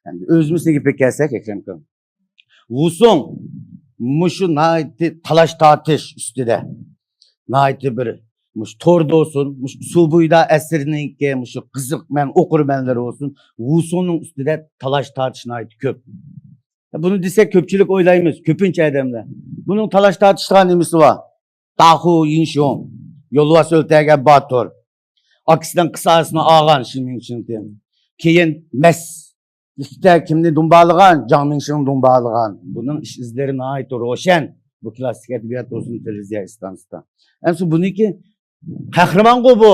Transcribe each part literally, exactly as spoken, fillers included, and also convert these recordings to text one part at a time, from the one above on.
ئەمدى ئۆزىمىزنىڭ گېپىگە كەلسەك، ئەكرەمكان، ۋۇسۇڭ مۇشۇ ناھايىتى تالاش تارتىش ئۈستىدە، ناھايىتى بىر، مۇشۇ توردا بولسۇن، مۇشۇ سۇ بويىدا ئەسىرىنىڭكى مۇشۇ قىزىق مەن ئوقۇرمەنلىرى بولسۇن، ۋۇسۇڭنىڭ ئۈستىدە تالاش تارتىش ناھايىتى كۆپ. بۇنى دېسەك كۆپچىلىك ئويلايمىز، كۆپىنچە ئادەملەر. بۇنىڭ تالاش تارتىشىدىغان نېمىسى بار؟ داخۇ يىنشۇڭ، يولۋاس ئۆلتۈرگەن باتۇر. ئاكىسىنىڭ قىساسىنى ئالغان شىمىڭشىڭدىن. كېيىن مەستلىكتە كىمنى دۇمبالىغان؟ جاڭ مىڭشىڭنى دۇمبالىغان. بۇنىڭ ئىش ئىزلىرى ناھايىتى روشەن. بۇ كلاسسىك ئەدەبىيات بولسۇن، تېلېۋىزىيە ئىستانسىدا. ئەمسە بۇنىڭكى قەھرىمانغۇ بۇ.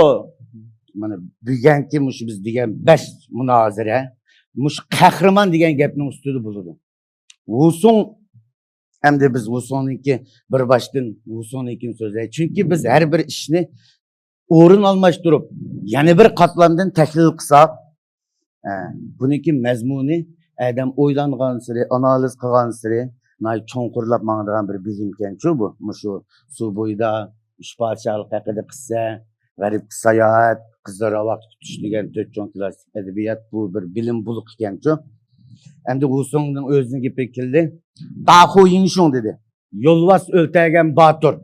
مانا بۈگۈنكى مۇشۇ بىز دېگەن بەش مۇنازىرە مۇشۇ قەھرىمان دېگەن گەپنىڭ ئۈستىدە بولىدۇ. ۋۇسۇڭ، ئەمدى بىز ۋۇسۇڭنىڭكى بىر باشتىن ۋۇسۇڭنىڭكىنى سۆزلەي. چۈنكى بىز ھەر بىر ئىشنى ئورۇن ئالماشتۇرۇپ، يەنە بىر قاتلامدىن تەھلىل قىلساق، ئە، بۇنىڭكى مەزمۇنى ئادەم ئويلانغانسېرى، ئانالىز قىلغانسېرى ناھايىتى چوڭقۇرلاپ ماڭىدىغان بىر بىلىم ئىكەنچۇ بۇ. مۇشۇ سۇ بويىدا ئۈچ پادىشاھلىق ھەققىدە قىسسە، غەربكە ساياھەت، قىزىل راۋاقتا كۈتۈش دېگەن تۆت چوڭ كلاسسىك ئەدەبىيات، بۇ بىر بىلىم بۇلىقى ئىكەنچۇ. ئەمدى ۋۇسۇڭنىڭ ئۆزىنىڭ گېپىگە كەلدى. داخۇ يىڭشۇڭ دېدى. يولۋاس ئۆلتۈرگەن باتۇر.